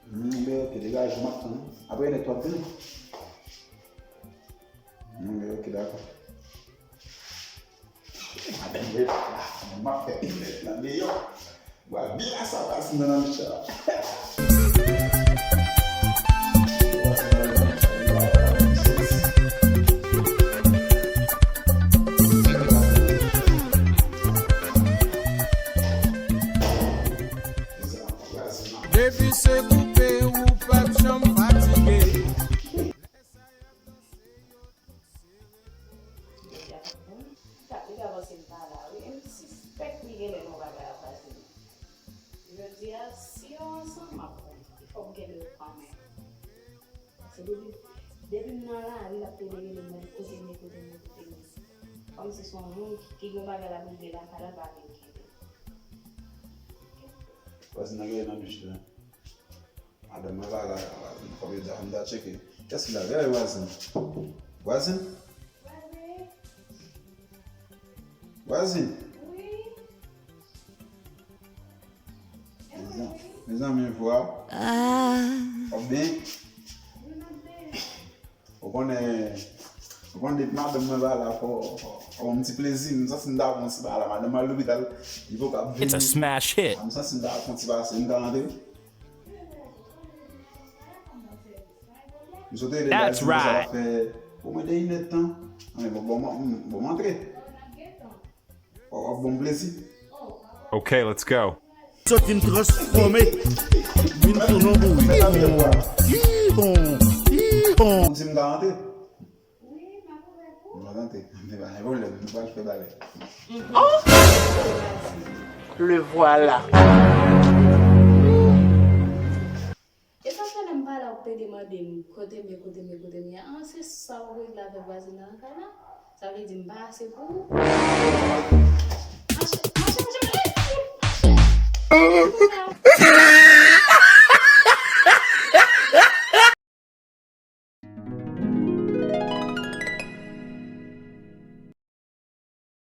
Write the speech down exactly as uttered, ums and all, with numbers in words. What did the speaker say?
Hmm, ben, ok, degaje w, m ap tann ou. Apre nèt w ap vini. Hmm, ben, ok, dakò. Madanm mwen pa la, m ap fè inèt nan deyò. Bwa byen la sa pase nan nan chan. Depi se koupe, ou p ap janm fatige. Jodi a, m ta, li ta panse m pa la, wi. E m sispèk li genlè nan bagay a pase. Jodi a, si yo ansanm, m ap konnen. Il fò m kenbe yo kanmenm. Se depi, depi m nan lari, l ap rele, rele mwen, kote m ye, kote m ye, kote m ye. Kòmsi se yon moun ki, ki gen bagay l ap regle lakay la, pa vin kenbe. Vwazin nan genlè nan douch la. Madanm mwen pa la, vwazin. Fòk yo di a, fò m ta tcheke. Kiyès ki la? Gade vwazin. Vwazin? Vwazin? Mezan-, mezanmi, vwa. W ap byen? Ou konnen, ou konnen depi madanm mwen pa la, fò, fò, fò yon ti plezi. M santi m ta pran ti bagay la. Madanm mwen al lopital, li poko ap vini. It's a smash hit. M santi m ta pran ti pase, m ka rantre. M sot rele Daddy, m sa fè omwen de inèdtan. Anben, bon, bon, bon, bon, m antre. W ap, w ap ban m plezi. Ok, let's go. Sot vin transfòme. Vin tou non pou wi. Ih, bon. Ih, bon. Ou di m ka rantre? Wi, m ap ouvè pou. M ap rantre. Men pa gen pwoblèm, nou pral fè bagay. Le voilà. E sa fè lè m pa la, ou pede mande m kote m ye, kote m ye, kote m ye. An, se sa ou regle avèk vwazin nan lakay la? Sa vle di m pa ase pou ou? Mache, mache, mache, mache!